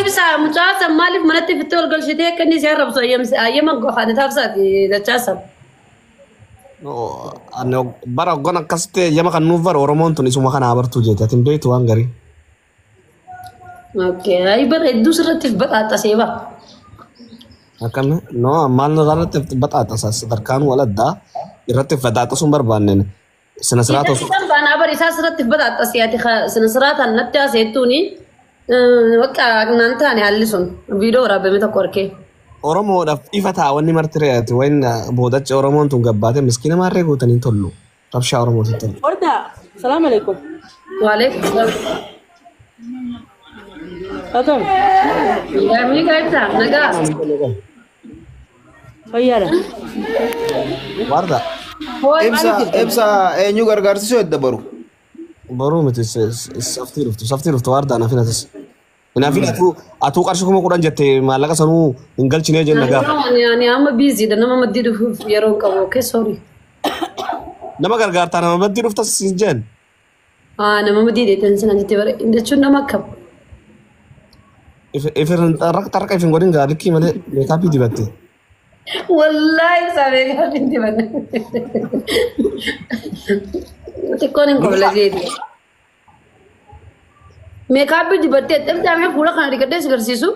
Ibsaa mucaa san maaliif manatti fittee ol galchitee akka inni si arrabsu ayyama gofaane taabsaati dachaasan. Ani bara hoggan akkasitti eeyyama kan nuuf bara Oromoon tun isuma kana abartuu jeeti. Ati hin beektu waan garii. Okay, ayi bara hedduu sirratti baxaaxasee ba. Akkami? No, maal irratti baxaaxasa sadarkaan wal addaa irratti baxaaxasuun barbaanneen. Sina siraata osoo. Isaan baanaa bara isaa sirratti baxaaxasee ati sina siraataan natti haaseettuuni bakka naan taane haalli sun viidiyoo waraabame tokko arkee. Oromoodhaaf ifa ta'a wanni marti re'ate wayin boodacha Oromoon tun gabbaate miskiina maarree gootanii tollu. Rabshaa Oromootiin tollu. Warda, salaam alaikum. Waalaikum salaam. Akkam? Miikaa ibsaa nagaa. Fayyaadha. Warda. Ibsa ibsa eenyu gargaarsisuu edda baru. Boruu miti saftii dhuftu saftii dhuftu warda naaf hinatis. Naaf atuu atuu qarshii 10,000 jettee maallaqa sanuu hin galchinee jenna gaafa. Ani amma biiziidha nama maddii dhufuuf yeroo hin qabu. Okay, sorry. Nama gargaartaa nama maddii dhuftas hin jeen. Nama maddii dheetan sana jettee bara jechuun nama akkam. Ifin tarraqa ifin godhin gaarikkii malee meekaappii dibatte. Wallaahi ibsaa meekaappii dibanne. Xiqqoon hin qobla jeeti. Meekaappii dibattee xibxaamee fuula kana dhiqadhee si agarsiisu.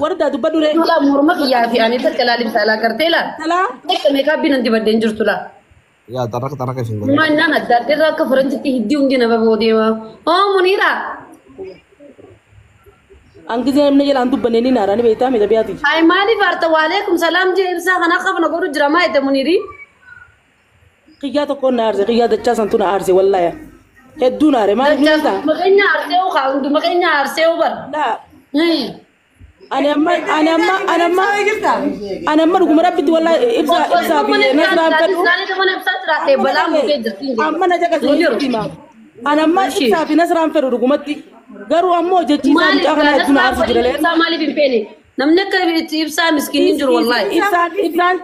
Warda dubbadhu ree. Laa morma kiyyaa fi ani takka laal ibsaa laa gartee laa. Talaa. Takka meekaappii nan dibadde hin jirtu laa. Yaa tarraqa tarraqa ifin godhin. Maal naan adda adda irraa akka faranjitti hiddii hundi nama boodeema. Oo Muniira. An gisee namni jalaan dubbanne ni naara ni beektaa miti biyaati. Ay maaliif arta waaleekum salaam jee ibsaa kana qafna godhu jira maa jette Muniiri. Qiyyaa tokkoon na aarse qiyyaa dachaa santu na aarse wallaahi. Hedduu na aare maaliif ni beektaa? Maqeenya aarsee kaa hundi maqeenya aarsee bar. Laa ani amma ani amma ani amma ani amma dhuguma rabbitti wallaahi ibsaa ibsaa fi nasraan fedhu. Amma na jaqase hima. Ani amma ibsaa fi nasraan fedhu dhugumatti. Garuu ammoo jechiisaa mucaa kana hedduu na aarsu jira leen. Maaliif hin feene? Namni akka ibsaa miskiin hin jiru wallaahi. Ibsaan ibsaan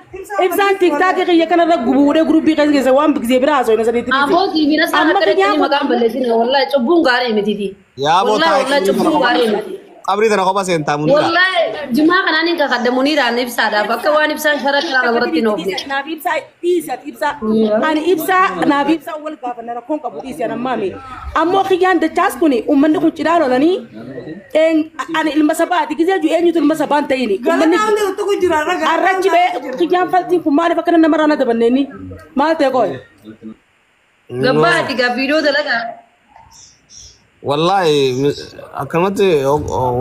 ibsaan tiktaakii kiyya kanarra gubuudhee guruppii keessa keessa waan gisee biraa haasoo hin sanitti dhiise. Abbootii fi nasraan Amma akka kiyyaan dhaqanii maqaan balleessina wallaahi cubbuun gaarii mitiiti. Yaa Wallaahi bootaa wallaahi cubbuun gaarii miti. Qabrii tana kopha seentaa Muniira. Wallaahi jimaa kanaan hin kakadde Muniiraan ibsaadhaaf akka waan ibsaan shara karaa namarratti hin oofne. Naaf ibsaa dhiise ibsaa ani ibsaa naaf ibsaa wal gaafanna rakkoon qabu dhiise an ammaami. Ammoo kiyyaan dachaas kuni uummanni kun cidhaa lolanii ani ilma sabaati gisee ju eenyutu ilma sabaa hin ta'ini. Uummanni arrachi bee kiyyaan faltiin kun maaliif akkana namarraa na dabanneeni maal ta'e qoy. Gabbaati gaa viidiyoo dalagaa. Wallaahi akkanumatti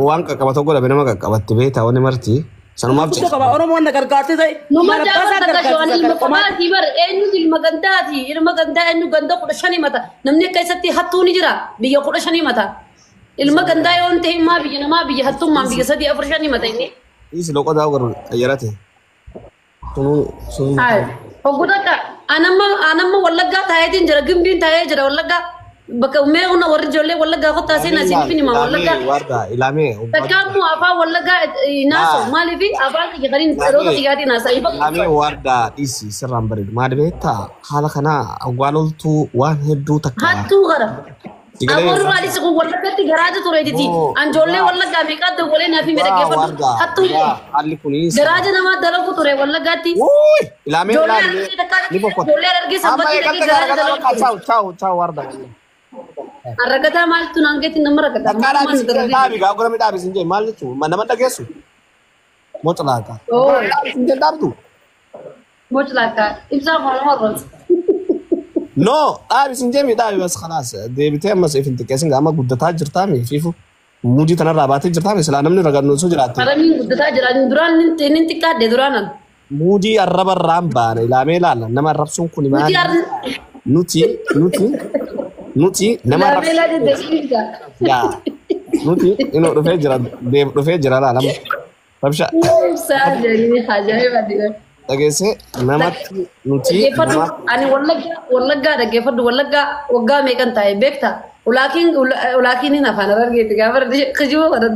waan qaqqabatu godhame nama qaqqabatte beektaa wanni marti. Sanumaaf Guddoo qaba Oromoon na gargaartee ta'e Numa maal abbaa jaawwan isaa takka shawaan gargaarsiisa ilma kana qomaa. qofaati bar eenyutu ilma gandaati ilma gandaa eenyu ganda 15 mata namni akka isatti hattuu ni jira biyya 15 mata ilma gandaa yoo hin ta'in maa biyya namaa biyya hattummaan biyya 3 4 5 mata inni. Dhiisi loqotaa garuu xayyarate. Sunuu sunuu. Hoggu takka anamma wallaggaa taa'eetiin jira gimbiin taa'ee jira wallaggaa bakka mee una warri ijoollee wallaggaa kottaa seenaa siin finima wallaggaa. Warda ilaamee. Takka ammoo afaan wallaggaa naasa'u maaliif afaan kiyya kaniin dhaloota kiyyaatiin haasa'u. Ilaamee warda dhiisi sirraan bareedu. Maali beektaa haala kanaa awwaal oltuu waan hedduu takka. Hattuu gara. Amoorri maalis kun wallaggaatti garaatu ture jiti. Anjoollee wallaggaa meeqaa dawwalee naaf hime dhaggeeffadhu. Hattuu Haalli kunis. garaaja namaa dalagu ture wallaggaatti. Wuuy! Ilaamee Ijoollee ilaamee. argee takka Ni boqqotta. ijoollee argee Amma sanbatii eegalte dhaqee gara garaaja gara dalagu bakka ture. chaaw chaaw chaaw warda. Arragataa maaltu naan geetti nama ragataa. Takkaa dhaabis dhaabi gaa gurami dhaabis hin jee maal jechuun nama dhageessu. Moca laata. Dhaabis hin jee dhaabdu. Moca ibsaa qola horrooti. No dhaabis hin jee mi dhaabi bas khalaas deebitee ammas ifin xiqqeessin amma guddataa jirtaa mi fiifu muujii tanarraa baatee jirtaa mi silaa namni ragannu osoo jiraatte. Haramiin guddataa jira. Duraan nin xiqqaadde duraan an. Muudii arraba irraan baane ilaamee ilaalla nama arrabsuun kun maali? Nuti nuti nuti nama Ilaamee arrabsuun. ilaa jette Yaa nuti inoo dhufee jira deem dhufee jira laalama. Rabsha ibsaa jedhanii ajaa'iba dhibe. dhageessee namatti nuti Dhaggeeffadhu nama ani wallaggaa wallaggaa dhaggeeffadhu wallaggaa waggaa meeqan taa'e beektaa? Ulaakiin ulaakiin hin afaan argeetti gaafa kijiba kana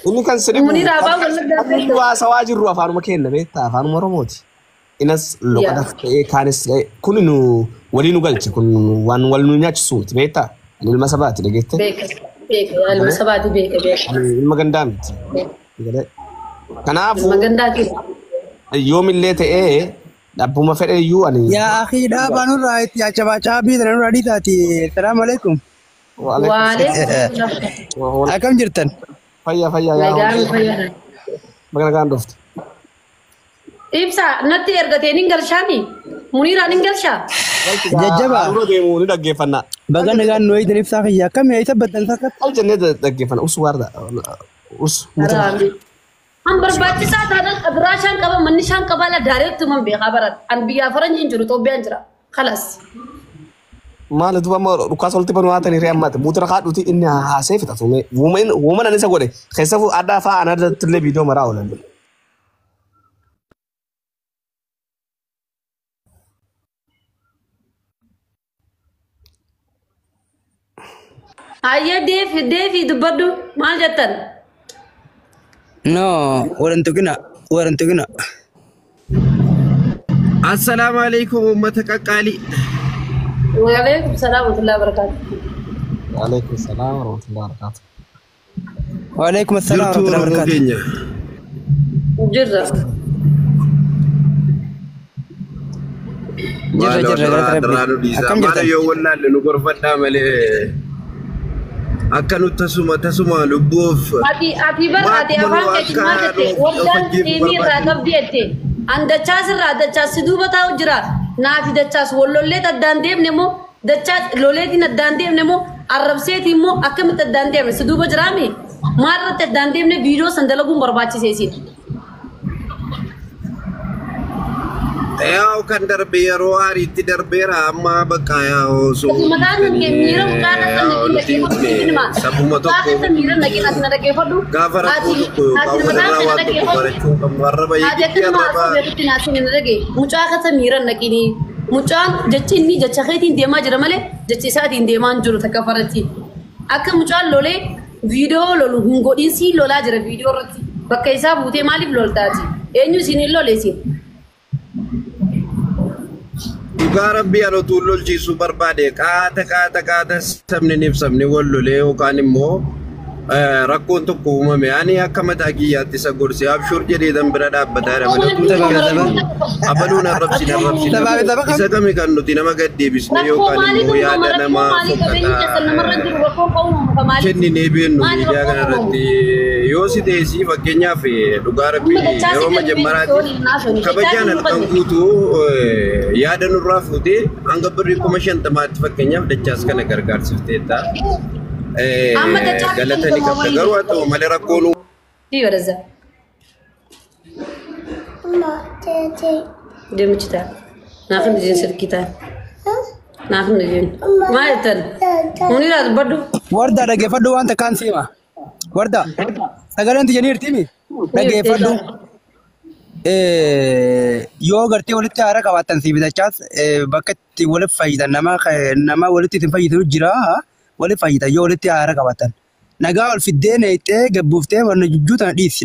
inni kan si dhibu Muniira afaan wallaggaa kan nu haasawaa jirru afaanuma keenya beektaa afaanuma Oromooti. Inas loqodas ta'ee kaanis ta'ee kun nu walii nu galche kun waan wal nu nyaachisuuti beektaa. Ani ilma sabaati dhageette. Beeka beeka yaa ilma sabaati beeka beeka. Ani ilma gandaa miti. Kanaafuu Ilma gandaati. yoomillee ta'ee dhabbuma fedhe iyyuu ani. Yaa akhi dhaabaa nurraa itti achabaachaa biidana nurraa dhiitaati. Salaamu alaikum. Waalaikum. Akkam jirtan? Fayyaa fayyaa yaa Nagaan hojii. fayyaa. Baga nagaan dhufte. Ibsa natti ergatee nin galchaami. Muniiraan nin galchaa. Jajjabaa. Dura deemu ni dhaggeeffanna. Baga nagaan nu eegdan ibsaa kiyya. Akkam yaa isa baddan sakkatti? Al jennee dhaggeeffanna. Us waarda. Us muta. An barbaachisaa taanaan biraa shaan qaba manni shaan qaba la daareetti man beekaa baran. An biyyaa faranjiin hin jiru Itoophiyaan jira. Kalas. Maali duuba amma dhukaasa walitti banuu haatan hiree ammaati. Muutira kaadhuuti inni haasee fixatu. Wuuma nan isa godhe. Keessafuu addaa fa'aa ana irratti illee viidiyoo maraa oolan. Hayyee deefi deefi dubbadhu maal jettan? No, waran tuqina. Waran tuqina. Assalaamu alaikum uummata qaqqaalii. Waalaikum salaam wa rahmatullahi wa barakatuh. Waalaikum salaam wa rahmatullahi wa barakatuh. Waalaikum assalaam Jirtuu warahmatullahi Oromoo wabarakatuh. keenya. Jirra. Jirra Maaloo jirra galata daraa daraa rabbi. nu dhiisaa. Akkam Maalo jirtan? yoo wallaalle nu gorfadhaa malee akka nu tasuma tasuma lubbuuf Ati ati bar ati Maal afaan kun keetiin maal akka jette of wardaan ajjeefu deemii irraa barbaadu. qabdi jette. An dachaas irraa dachaas si duuba taa'u jira. Naafi dachaas wallolleet addaan deemne moo dachaas loleetiin addaan deemne moo arrabseetiin immoo akkamitti addaan deemne si duuba jiraami? Maal irratti addaan deemne viidiyoo san dalaguun barbaachisee siin. Yaa'u kan darbe yeroo aariitti darbeera amma bakka yaa'u osoo Ati mataan kan kee miira mucaa irratti yaa'u naqin nuti dhaggeeffadhu hima. sabuma Mucaa tokko keessa miira naqin ati na dhaggeeffadhu. gaafa rakkoo Ati tokko ati yookaan mataan walirraa kee na waan tokko dhaggeeffadhu. barachuu qabnu arraba Ati yeekitti akkasuma arraba haasoo beekutti naasii na dhage. Mucaa keessa miira naqini. Mucaan jechi inni jecha keetiin deemaa jira malee jechi isaatiin deemaa hin jiru takka faratti. Akka mucaan lolee viidiyoo lolu hin godhin siin lolaa jira viidiyoo irratti. Bakka isaa buutee maaliif loltaati? Eenyu isin hin lole isin? Dhugaa rabbii ani utuu lolchiisuu barbaade qaata qaata qaata sabni ni ibsamni wal lolee yookaan immoo rakkoon tokko uumame ani akka mataa kiyyaatti isa gorse abshuur jedhee tan bira dhaabbataa jira malee utuu Saba xiqqeessanii saba. abaluun arrabsine arrabsine Sabaa fi saba kam? isa kami kan nuti nama gaddeebisne Rakkoo yookaan maaliitu immoo uumama? yaada Rakkoo nama maalii qabeenyi keessan namarra hin fokkataa jiru rakkoon kan uumamu ka maaliiti? kenninee beennu Maali miidiyaa rakkoon kana uumamu? irratti yoo si teessii fakkeenyaaf dhugaa rabbii Amma dachaasii yeroo kan majammaraatti beektu kabajaan dachaasii halkan hin guutuu yaada nurraa fuutee hanga birrii 50,000tti fakkeenyaaf dachaas kana gargaarsifteetta. Amma dachaasii kan Galata ni gamoo qabda waliin. garuu haa ta'u malee rakkoon Sii badasa. Deemichi ta'a. Naaf hin jiin silkii ta'a. Naaf hin jiin. Maal jettan? Muniraa dubbadhu. Warda dhaggeeffadhu waan takkaan siima. Warda sagaleen tiyya ni hirtimi? Dhaggeeffadhu. Yoo gartee walitti haara qabaattan si bitachaas bakka itti walitti fayyidan nama nama walitti isin fayyidanu jira walitti fayyidan yoo walitti haara qabaattan. Nagaa ol fiddee neettee gabbuuftee wanna jujjuu tana dhiisi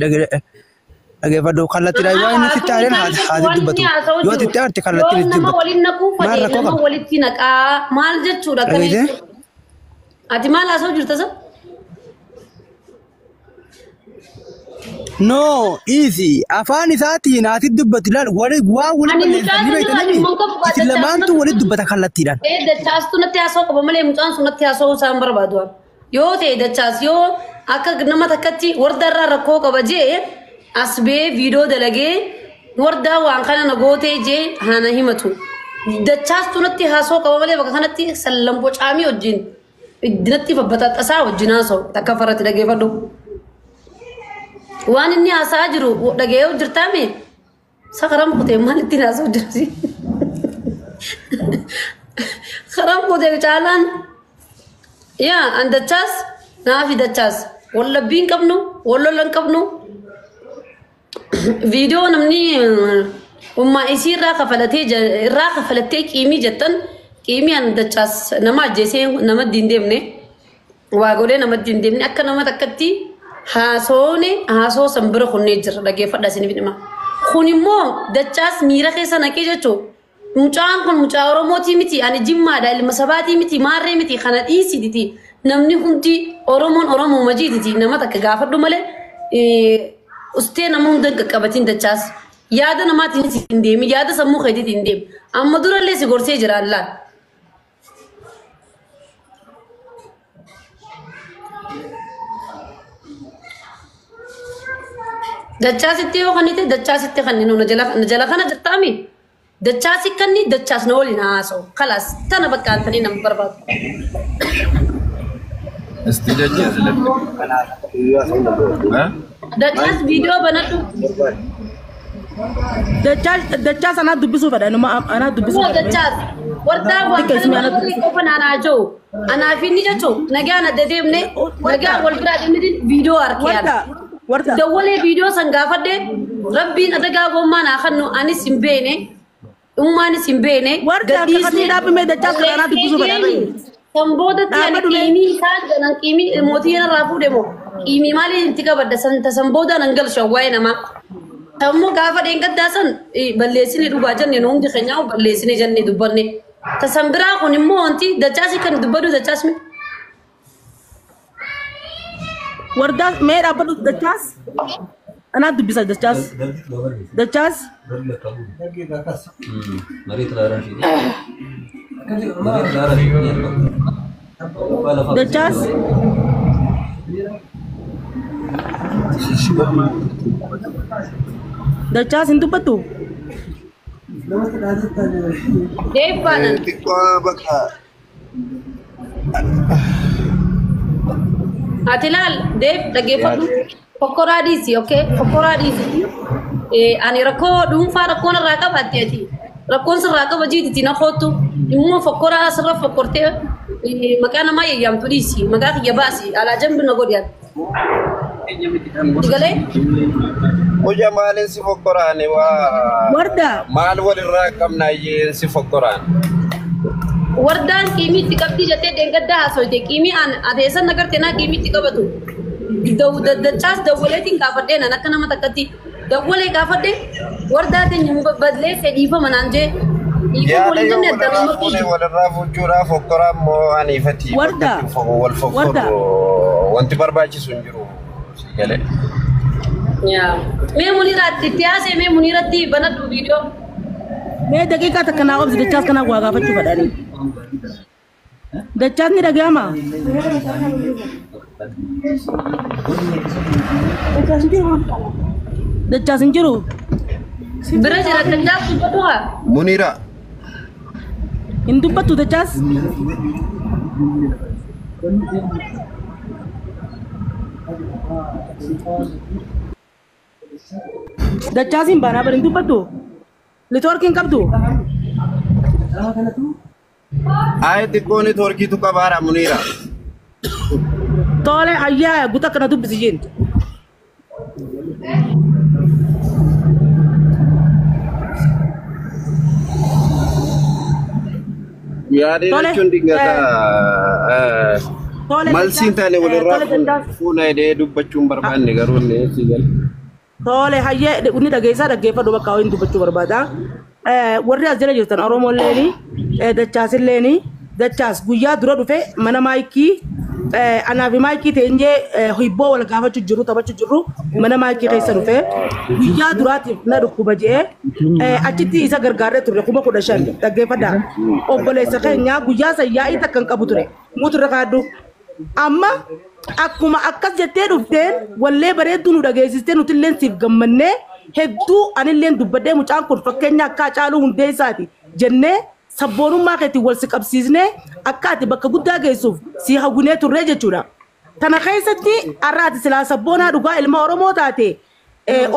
dhaggeeffadhu kallattiidhaan waan inni sitti aareen haati Waan dubbatu inni haasa'u yoo jiru. sitti aarte kallattiin Yoo itti nama dubbatu. waliin naquu Maal fedhe rakkoo nama qaba? walitti naqaa maal jechuudha akkana Dhageessee? jechuudha. Ati maal haasa'u jirta sa? No, easy. Afaan isaatiin haati dubbatu ilaal wali waa wali Ani mucaa balleessanii sana beektanii dhimma hin qabu isin lamaantu walitti dubbata kallattiidhaan. Ee dachaastu natti haasa'u qaba malee mucaan sun natti haasa'uu isaan barbaadu. Yoo ta'e dachaas yoo akka nama takkatti wardaarraa rakkoo qaba jee as bee viidiyoo dalagee wardaa waan kana na gootee jee hana himatu. Dachaastu natti haasa'u qaba malee bakka kanatti sallambo caamii wajjin natti babbaxaxasaa wajjin haasa'u takka farratti dhageeffadhu. Waan inni haasa'aa jiru dhaga'ee jirtaame sakaram kutee maal ittiin haasa'u jirti? Karam kutee caalaan yaa an dachaas naafi dachaas wallabbii hin qabnu wallola hin qabnu viidiyoo namni ummaa isii irraa kafalatee irraa kafalattee qiimii jettan qiimii an dachaas nama ajjeesee namatti hin deemne waa godhee namatti hin deemne akka nama takkatti haasoone haasoo san bira kunnee jira dhaggeeffadha isiniif dhima. Kun immoo dachaas miira keessa naqee jechuun Mucaan kun mucaa Oromootii miti ani Jimmaadha ilma sabaatii miti maarree miti kana dhiisititi namni hundi Oromoon Oromoo majiititi nama takka gaafadhu malee ustee nama hunda hin qaqqabatin dachaas yaada namaatiin hin deemi yaada sammuu keetiitiin hin deemi amma durallee si gorsee jira allaan. Dachaasitti yoo kannite dachaasitti kanninu na jala kana jirtaami. Dachaasi kanni dachaas na waliin haasa'u. Kalaas tana bakka antanii nama barbaadu. Isti dachaas latte. Dachaas viidiyoo banadhu. Dachaas anaa dubbisuu fedha anaa dubbisuu fedha. Dachaas wardaa waan kana qofa naanaa jiru. Anaa fi inni jechuun nagaan adda deemne nagaan wal biraa deemne viidiyoo harkee yaala. Dawwalee viidiyoo san gaafadhe rabbiin adagaa gommaa naa kannu anis hin beene. Ummaanis hin beene. Warda kakatni dhaabime dachaas kanaa dubbisuu fedha. Kan boodatti ani qiimii isaan jedhan qiimii mootii irraa fuudhe moo qiimii maaliin itti qabadda san tasan booda nan galcha waa'ee namaa. Tammoo gaafa dheengaddaa san balleessine dhugaa jenne nu hundi keenyaa balleessine jenne dubbanne. Tasan biraa kun immoo wanti dachaasi kan dubbadu dachaas mi. Warda mee dhaabbatu dachaas? Anaa dubbisa dachaas. Dachaas. Dachaas. Dachaas hin dubbattu? Deebbaanan. Xiqqoo bakka. Ati laal deeb dhaggeeffadhu. Fokkoraa dhiisi okay fokkoraa dhiisi. Ani rakkoo dhuunfaa rakkoon irraa qabaatte ati rakkoon sirraa qaba jiititi na kootu immoo fokkoraa sirra fokkortee maqaa namaa yayyaamtu dhiisi maqaa kiyya baasi alaa jambi na godhi ati. Galee? Hoja maaliin si fokkoraani waa. Warda. Maal walirraa qabnaayyee si fokkoraan. Wardaan qiimii itti qabdii jettee dheengaddaa haasofte qiimii an ateessan nagarte naa qiimii itti qabatu. Dachaas dawwaleetiin gaafadhee nan akka nama takkatti dawwalee gaafadhee wardaa teenya badlee fedhiifama naan jee. Yaada yoo walirraa fuune walirraa fuuchuudhaaf fokkoraa immoo aniifati. Warda. Wal fokkoru wanti barbaachisu hin jiru. Galee. Mee Muniiraatti itti haasee mee Muniiratti banadhu viidiyoo. Mee daqiiqaa takka naa obsi dachaas kanaa waa gaafachuu fedhanii. Dachaas ni dhaga'ama? Dachaas hin jiru? Bira jira dachaas dubbatu haa? Muniira. Hin dubbattu dachaas? Dachaas hin baanaa bari hin dubbattu? Neetwoorkii hin qabdu? Ayi xiqqoo neetwoorkiitu qabaara Muniira. Tole ayyaa guutuu akkana dubbisi jeen. Yaadee jechuun dingata malsiin taane walirraa fuuna hidhee dubbachuun barbaanne garuu inni si gala. Tole hayyee inni dhageessaa dhaggeeffadhu bakka ho'iin dubbachuu barbaada. Warri as jala jirtan Oromoolleeni Dachaasilleen Dachaas guyyaa dura dhufe mana maayikii anaa fi maayikii teenyee hibboo wal gaafachuu jirru taphachuu jirru mana maayikii keessa dhufe guyyaa duraatiif na dhukkuba je'ee achitti isa gargaarree turre 15,000 dhaggeeffadha. Obboleessa keenya guyyaa san yaa'ii takka hin qabu ture muturra kaaddu. Amma akkuma akkas jettee dhufteen wallee bareedduu nu dhageessistee nutilleen siif gammannee hedduu anilleen dubbadhee mucaan kun fakkeenya akka Hacaaluu Hundeessaati jennee sabboonummaa keetiin wal si qabsiisnee akka ati bakka guddaa geessuuf si hawwinee turree jechuudha. Tana keessatti har'a ati silaa sabboonaa dhugaa ilma Oromoo taate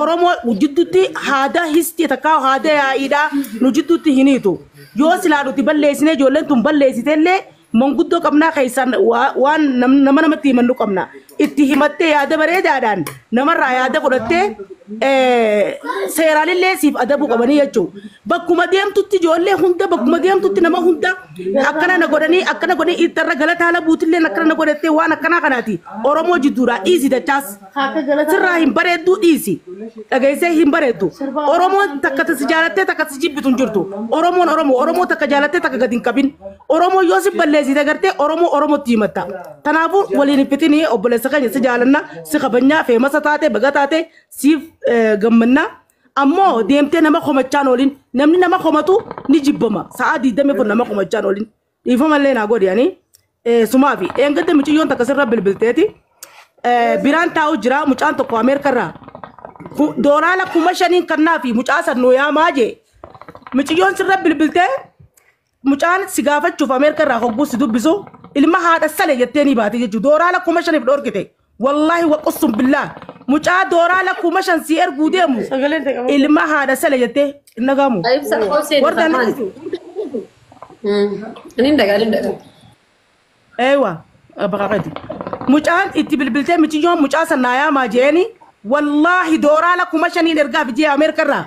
Oromoo jidduutti haada histi takkaa haada yaa'iidhaa nu jidduutti hin hiitu. Yoo silaa nuti balleessinee ijoolleen tun balleessitellee manguddoo qabnaa keessaan waan nama namatti himannu qabna. Itti himattee yaada bareedaadhaan namarraa yaada fudhattee Seeraanillee siif adabuu qabanii jechuudha. Bakkuma deemtutti ijoollee hunda bakkuma deemtutti nama hunda akkana na godhanii akkana godhanii ittarra galataa labuutillee akkana na godhattee waan akkanaa kanaati. Oromoo jidduudhaa dhiisi dachaas. Sirraa hin bareedduu dhiisi. Dhageessee hin bareeddu. Oromoon takka si jaalattee takka si jibbitu hin jirtu. Oromoon Oromoo Oromoo takka jaalattee takka gadi hin qabin. Oromoo yoo si balleessite gartee Oromoo Oromootti himatta. Kanaafuu waliin hin fitinii obboleessa keenya si jaalanna si kabajnaa feemasa taate baga taate siif gammannaa. Ammoo deemtee nama komachaan oolin namni nama komatu ni jibbama. Sa'a 24 nama komachaan oolin. Dhiifamallee naa godhi ani. Sumaafi eengadda mucayyoon takka sirra bilbilteeti. Biraan taa'u jira mucaan tokko Ameerikarraa. Doolaara 5,000 kannaa fi mucaa san nu yaamaa jee. Mucayyoon sirra bilbiltee mucaan si gaafachuuf Ameerikarraa hogguu si dubbisu ilma haadha sale jettee ni baate jechuudha. Doolaara 5,000 dhoorkite. Wallaahi waqusum billaa. Mucaa doolaara 5,000 si erguu deemu ilma haadha sale jettee hin dhagaamu. Ibsa qoosee Warra maal? Inni dhagaa inni dhagaa. Eewa baqaqeeti. Mucaan itti bilbiltee mucayyoon mucaa san naa yaamaa jeeni wallaahi doolaara 5,000 ergaa fi jee Ameerikarraa.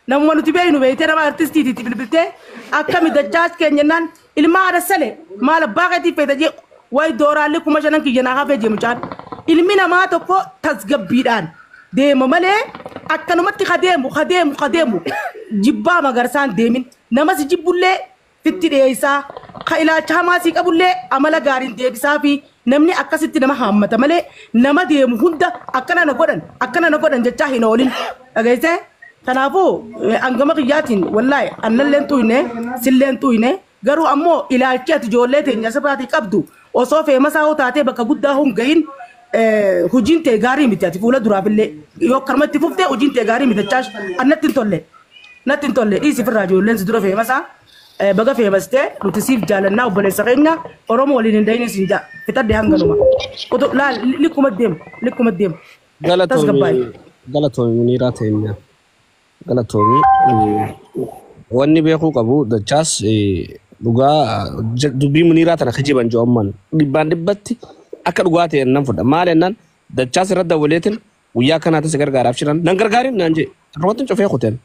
Namuma nuti beeknu beektee nama artistiiti itti bilbiltee akkami dachaas keenya jennaan ilma haadha sale maal abbaa keetii feeta jee wayi doolaalli 5,000 kiyya naa hafee jee mucaan. Ilmi namaa tokko tasgabbiidhaan deema malee akkanumatti kadeemu kadeemu kadeemu jibbaa magarsaan deemin nama si jibbullee fitti dhiyeessaa ka ilaalcha hamaa sii qabullee amala gaariin deebisaa fi namni akkasitti nama haammata malee nama deemu hunda akkana na godhan akkana na godhan jechaa hin oolin dhageessee. Kanaafuu hangama kiyyaatiin wallaahi annalleen tuyne silleen tuyne garuu ammoo ilaalchi ati ijoollee teenya asirraatii qabdu osoo feemasaa hoo taatee bakka guddaa hin gahin hojiin tee gaarii miti ati fuula duraafillee yoo akkanumatti fuftee hojiin tee gaarii miti jechaash annatti hin tolle natti hin tolle dhiisi firraa ijoolleen si dura feemasaa baga feemastee nuti siif jaalannaa obboleessa keenya Oromoo waliin hin dahin siin jaa fixadde hanganuma laal likkuma deemu likkuma deemu tasgabbaa'e. Galatoomi Muniiraa teenya. Galatoomi. Wanni beekuu qabu dachaas dhugaa dubbii Muniiraa tana kijiban jo'amman dhibbaan dhibbatti akka dhugaa ta'e nan fudha. Maal jennaan dachaas irra dawwaleetiin guyyaa akkanaatiin si gargaaraaf jiran nan gargaarin naan jee roobatti cufee kuteen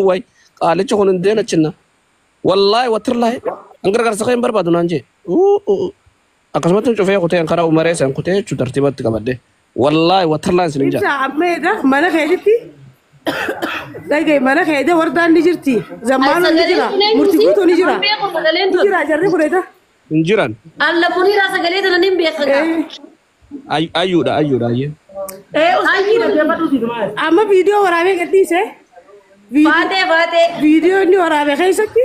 way qaalichi kun hin deena chinna wallaahi watirlaahi an gargaarsa kee hin barbaadu naan jee akkasumatti cufee kuteen karaa umaree san kutee jechuu tartiibatti qabadde wallaahi watirlaahi isin hin jaa. Ibsa ammeedha mana keetitti dhagaye mana keete wardaan ni jirti zammaanoon ni jira murtii guutuu ni jira ni jira jarri kuneeta. Hin jiran. Alla Muniiraa sagalee tana nin beeka gaa. Ayyuudha ayyuudha ayyee. Usii dhaggeeffadhu si dhumaa. Amma viidiyoo waraabee gadhiise. Faatee faatee. Viidiyoo inni waraabee keessatti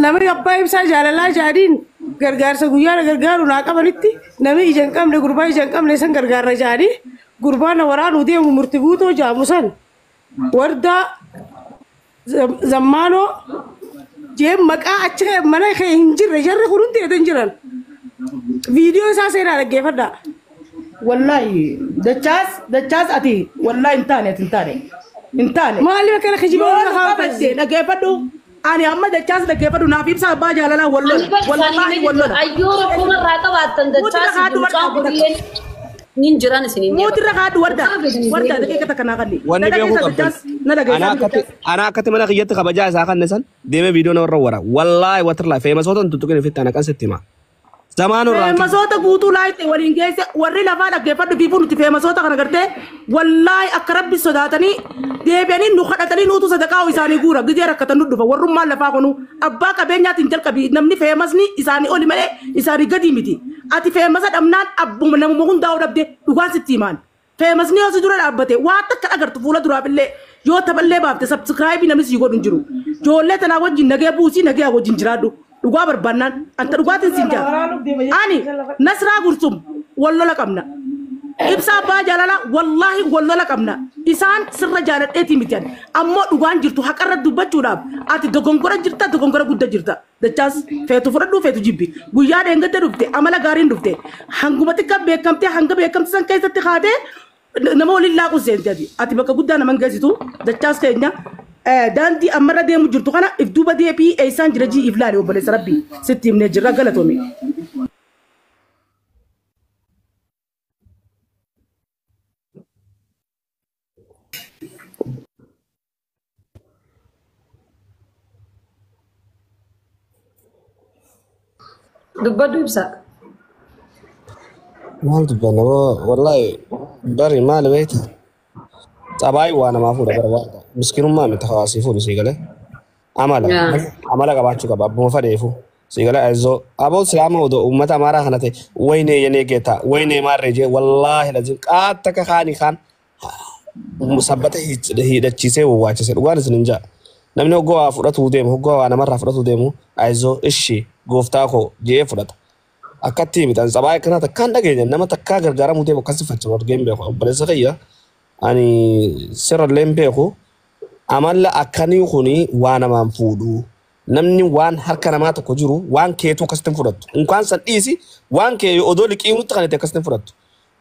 namni abbaa ibsaa jaalalaa jaadiin gargaarsa guyyaa gargaaru naa qabanitti namni ija hin qabne gurbaa ija hin qabne san gargaarra jaadii gurbaa na waraanuu deemu murti guutoo jaamu san wardaa zammaanoo jee maqaa achi mana kee hin jirre jarri kun hundi eetan jiran viidiyoo isaa seenaa dhaggeeffadhaa. Wallaahi dachaas dachaas ati wallaahi hin taane ati hin taane hin taane. Maaliif akkana kijibaa Yoo warra qabatte dhaggeeffadhu ani amma dachaas dhaggeeffadhu naaf ibsa abbaa jaalalaa wallola wallaahi wallola. Ayyoo rakkoo irraa qabaattan dachaas mucaa kunillee nin jiran isiniin jedha. Mootirra kaadhu warda warda daqiiqa takka naa qalli. Wanni beekuu qabdan Na dhageessaa. ana akkatti mana kiyyatti kabajaa isaa kanne san deemee viidiyoo namarra wara wallaahi watirlaa feemasoota hin tuttuqin ofitti ana kan sitti hima. Zamaanuu irraa Feemasoota guutuu laayite waliin geesse warri lafaa dhaggeeffadhu fiifuu nuti feemasoota kana gartee wallaahi akka rabbi sodaatanii deebi'anii nu kadhatanii nuutu sadaqaa isaanii guura gizee rakkatan nu dhufa warrummaan lafaa kunu abbaa qabeenyaatiin jalqabi namni feemasni isaanii oli malee isaanii gadi miti ati feemasa dhabnaan abbuma namuma hundaa'u dhabde dhugaan sitti himaan. Feemasni yoo si dura dhaabbate waa takka agartu fuula duraafillee yoo taphallee baafte sabsiraayibii namni si godhu hin jiru. Ijoollee tanaa wajjin nagee buusii nagee wajjin jiraadhu. Dhugaa barbaannaan anta dhugaatiin siin jaa. Ani Nasraa Gursum wallola qabna. Ibsa abbaa jaalalaa wallaahi wallola qabna. Isaan sirra jaaladheetii miti ani. Ammoo dhugaan jirtu haqarra dubbachuudhaaf ati dogongora jirta dogongora guddaa jirta. Dachaas feetu fudhadhu feetu jibbi. Guyyaa dheengadda dhufte amala gaariin dhufte hanguma xiqqaa beekamtee hanga beekamte san keessatti kaatee nama waliin laaqu seenti ati. Ati bakka guddaa nama hin geessitu dachaas keenya daandii ammarra deemu jirtu kana if duuba deebii eessaan jira jii if laali obboleessa rabbii sitti himnee jirra galatoome. Dubbadhu ibsa. Maal dubbanna wallahi bari maal beekta? Xabaayii waa namaa fuudha bara waan miskiinummaa miti hawaasii fuudhu sii galee. Amala amala qabaachuu qaba abbuma fadheefu sii galee ayizoo aboo silaama odoo uummata amaaraa kana ta'e waynee yenee geetaa waynee maarree jee wallaahi lazim qaata akka kaanii kaan sabbata hidhachiisee wawwaachise dhugaan isin hin jaa. Namni hoggoo waa fudhatuu deemu hoggoo waa namarraa fudhatuu deemu ayizoo ishii gooftaa koo jee fudhata. Akkatti miti ani xabaayii akkanaa takkaan dhageenya nama takkaa gargaaramuu deemu akkasi faccama argee hin beeku obboleessa kiyya ani sirrallee hin beeku amala akkanii kuni waa namaan fuudhu namni waan harka namaa tokko jiru waan keetu akkasitti hin fudhattu unkaan san dhiisi waan kee odoo liqii nutti kan itti akkasitti hin fudhattu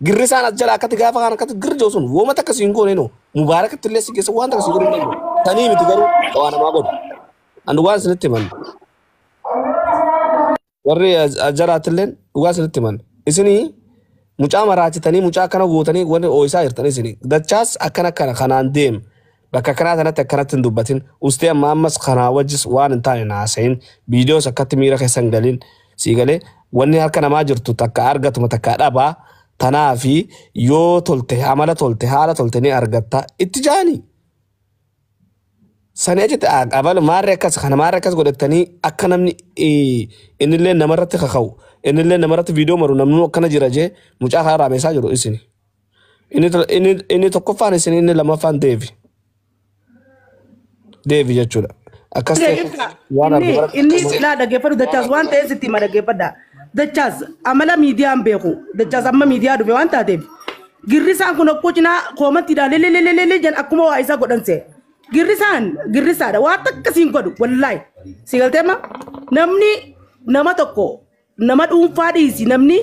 girrisaan as jala akkatti gaafa kaan akkatti girri jiru sun wooma takka siin goone noo mubaarakatti illee si keessa waan takka siin godhu hin danda'u tanii miti garuu waa namaa godhu ani waan isinitti himan warri as jalaatilleen dhugaa isinitti himan isinii mucaa maraachitanii mucaa akkana gootanii wanni ooyisaa jirtan isinii dachaas akkana akkana kanaan deem bakka akkanaa tanatti akkanatti hin dubbatin ustee amma ammas kanaa wajjis waan hin taane naasayin viidiyoos akkatti miira keessa hin galin sii galee wanni harka namaa jirtu takka argatuma takka dhabaa tanaa fi yoo tolte amala tolte haala tolte ni argatta itti jaanii. Sanii achitti abalu maarree akkas kana maarree akkas godhatanii akka namni innillee namarratti kaka'u innillee namarratti viidiyoo maru namni akkana jira jee mucaa kana raameessaa jiru isini. Inni tokkoffaan isin inni lammaffaan deebi. Deebi jechuudha. Akkas ta'e waan argu bara Inni laa dhaggeeffadhu dachaas waan ta'eef sitti hima dhaggeeffadha. Dachaas amala miidiyaan beeku. Dachaas amma miidiyaa dhufe waan taateef. Girrisaan kun okkoo cinaa koomantiidhaan lelelelelele jan akkuma waa isaa godhanse. Girrisaan girrisaadha waan takka siin godhu wallaahi. Si galteema namni nama tokko nama dhuunfaa dhiisi namni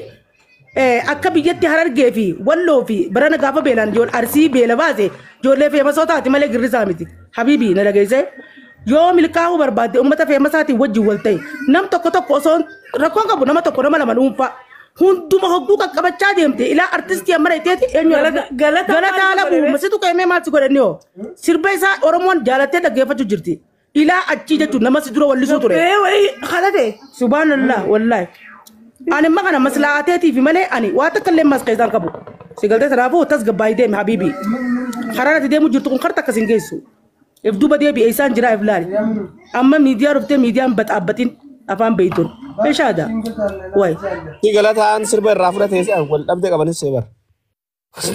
akka biyyatti harargee fi walloo fi barana gaafa beelaan ijoollee arsii beela baase ijoollee feemasoo taati malee girrisaa miti. Habiibii na dhageessee yoo milkaa'uu barbaadde uummata feemasaatiin wajjin wal ta'e nam tokko tokko osoo rakkoon qabu nama tokko nama lama dhuunfaa hunduma hogguu qaqqabachaa deemte ilaa artistii amma dheeteeti eenyu Galata galataa maal si godhe? labu situ qeemee maal si godhanni hoo sirba isaa Oromoon jaalattee dhaggeeffachuu jirti ilaa achii jechuun nama si dura wallisuu ture. Wayii kadhate. Subhanallah wallahi. Ani amma kana maslaateetiif malee ani waa takka illee mas keessaan qabu. Si galtee sanaafuu tas gabbaayii deemi habiibi. Karaa ati deemu jirtu kun karta akkas hin geessu. If duuba deebi'e isaan jira if laali. Amma miidiyaa dhuftee miidiyaan baxaabbatin afaan beeytuun. Meeshaadha. Wayi. Si galataan sirba irraa fudhatee si wal dhabdee qabanis see bara.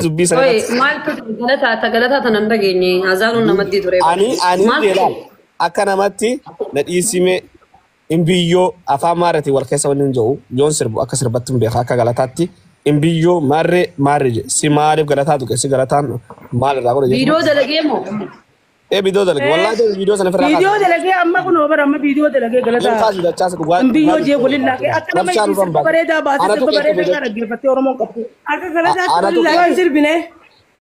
Dubbii sana Oye, irratti. maaltu galataa ta galataa tanan dhageenye azaanuun namatti ture. Ani Maaltu deelaan akka namatti na dhiisime imbiyyoo afaan maarreetiin wal keessa wanni hin jiru yoon sirbu akka sirbatti hin beeka akka galataatti imbiyyoo maarree maarree je si maaliif galataa tuqe si galataan maal irraa godhe Viidiyoo dalagee moo? Ee viidiyoo dalage wallaahi viidiyoo sana ofirraa Viidiyoo kaasa. dalagee amma kun bara amma viidiyoo dalagee Hin galataa. kaasu dachaas dhugaa Biyyoo jee waliin laaqee akka nama Rabshaan itti dhufan sirba bareedaa baasee Anatu sirba qeeqe bareedaa dhaggeeffattee Oromoon qabdu. Akka galataatti Anatu waliin laaqee sirbine.